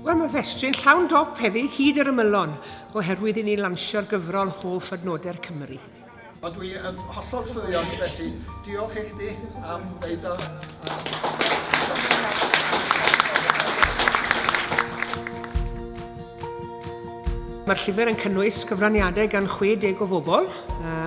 Wel, mae festri'n llawn dop heddi, hyd yr ymylon, oherwydd i ni lansio'r gyfrol Hoff Adnodau'r Cymry. Ond dwi yn hollol ffyddiog, Betty. Diolch i chdi am wneud o. Mae'r llyfr yn cynnwys cyfraniadau gan 60 o bobl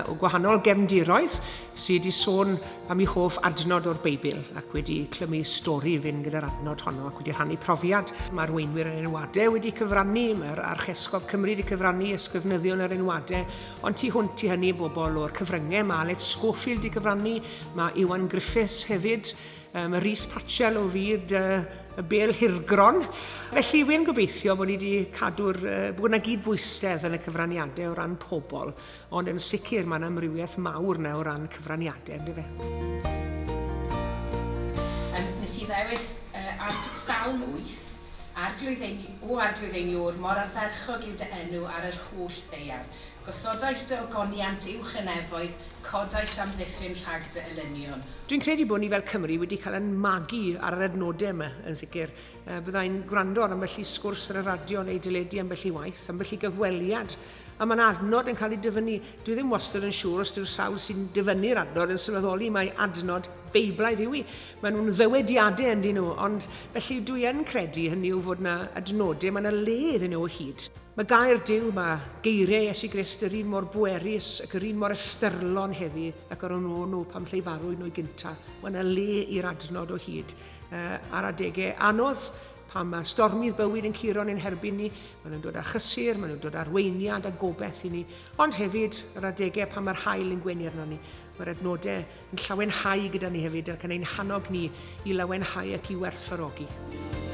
o gwahanol gefndiroedd sydd wedi sôn am eu hoff adnod o'r Beibl ac wedi clymu stori i fynd gyda'r adnod honno ac wedi rhannu profiad. Mae'r arweinwyr yr enwadau wedi cyfrannu, mae'r Archesgob Cymru wedi cyfrannu, ysgrifenyddion yr enwadau, ond tu hwnt i hynny bobl o'r cyfryngau, mae Aled Schofield wedi cyfrannu, mae Iwan Griffiths hefyd, Mae Rhys Patchell o fyd y bêl hirgron. Felly, wy'n gobeithio bod ni wedi cadw'r, bod yna gyd bwysedd yn y cyfraniadau o ran pobl, ond yn sicr mae'n amrywiaeth mawr yna o ran cyfraniadau, ynddo fe? Um, nes i ddewis uh, Salm 8, Arglwydd ein, o Arglwydd ein Iôr, mor ardderchog yw dy enw ar yr holl ddaear. Gosodais dy ogoniant uwch y nefoedd, codais amddiffyn rhag dy elynion. Dwi'n credu bod ni fel Cymry wedi cael ein magu ar yr adnodau yma, yn sicr. Byddai'n gwrando ar ambell i sgwrs ar y radio neu deledu ambell i waith, ambell i gyfweliad, a mae'n adnod yn cael ei dyfynnu. Dwi ddim wastad yn siŵr os dyw'r sawl sy'n dyfynnu'r adnod yn sylweddoli mai adnod Beiblaidd yw hi. Maen nhw'n ddywediadau ynddyn nhw, ond felly dwi yn credu hynny yw fod yna adnodau, mae yna le iddyn nhw o hyd. Mae gair Duw, mae geiriau Iesu Grist yr un mor bwerus ac yr un mor ystyrlon heddi ac yr o'n nhw pam lleifarwyd nhw i gynta. Mae yna le i'r adnod o hyd. Uh, ar adegau anodd, pan mae stormydd bywyd yn curo yn ein herbyn ni, maen nhw'n dod â chysur, maen nhw'n dod â arweiniad a gobeith i ni, ond hefyd yr adegau pan mae'r haul yn gwenu arno ni, mae'r adnodau yn llawenhau gyda ni hefyd ac yn ein hannog ni i lawenhau ac i werthfawrogi.